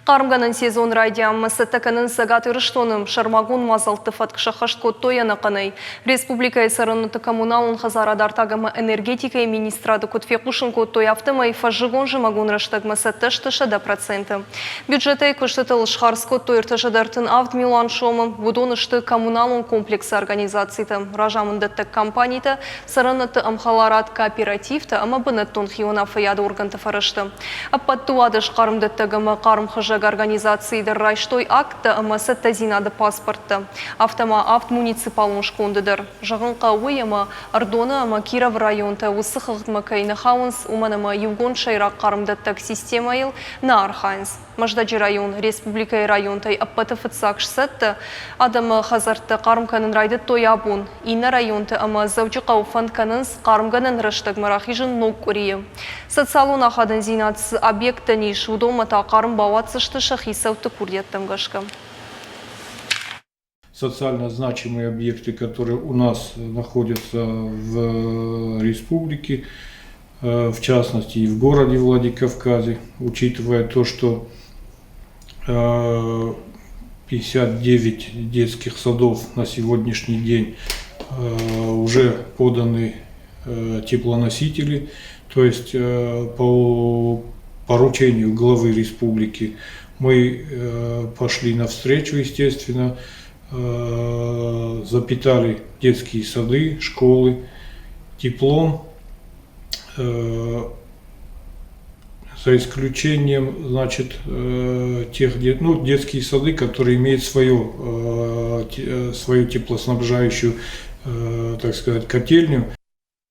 Хъармгӕнӕн сезон райдианмӕ цӕттӕ кӕнынц Цӕгат Ирыстоны. Сӕрмагонд мадзӕлтты фӕтк сӕххӕст кодтой ӕнӕхъӕнӕй. Республикӕйы цӕрӕнуӕтты коммуналон хӕдзарад артаг ӕмӕ энергетикӕйы министрады куыд фехъусын кодтой, афтӕмӕй фӕззыгон-зымӕгон рӕстӕгмӕ цӕттӕ сты 100%. Бюджетӕй куыстытыл схардз кодтой 337 милуан сомы. Уыдон сты коммуналон комплексы организацитӕ, разамынддӕттӕг компанитӕ, цӕрӕнуӕтты ӕмхӕларад, кооперативтӕ ӕмӕ бынӕттон хиуынаффӕйады органты фӕрӕзтӕ. Ӕппӕт дыууадӕс хъармдӕттӕг ӕмӕ хъармхызӕг организацийы дӕр райстой акттӕ ӕмӕ цӕттӕдзинады паспорттӕ. Афтӕ ма авд муниципалон сконды дӕр. Зӕгъын хъӕуы уый, ӕмӕ Ӕрдоны ӕмӕ Кировы районтӕ уыцы хыгъдмӕ кӕй нӕ хауынц, уымӕн ӕмӕ иугонд сӕйраг хъармдӕттӕг системӕйыл нӕ архайынц. Мӕздӕджы район республикӕйы районтӕй ӕппӕты фыццаг сцӕттӕ. Адӕмы хӕдзӕрттӕ хъарм кӕнын райдыдтой абон. Иннӕ районты ӕмӕ Дзӕуджыхъӕуы фӕнд кӕнынц хъармгӕнӕн рӕстӕгмӕ рахизын ног къуырийы. Социалон ахадындзинад цы объекттӕн ис, уыдонмӕ та хъарм бауадздзысты сӕ хицӕутты курдиӕттӕм гӕсгӕ. Социально значимые объекты, которые у нас находятся в республике, в частности и в городе Владикавказе, учитывая то, что 59 детских садов на сегодняшний день уже поданы теплоносители, то есть по поручению главы республики мы пошли навстречу, естественно, запитали детские сады, школы теплом, за исключением, значит, тех, ну, детские сады, которые имеют свою теплоснабжающую, так сказать, котельню.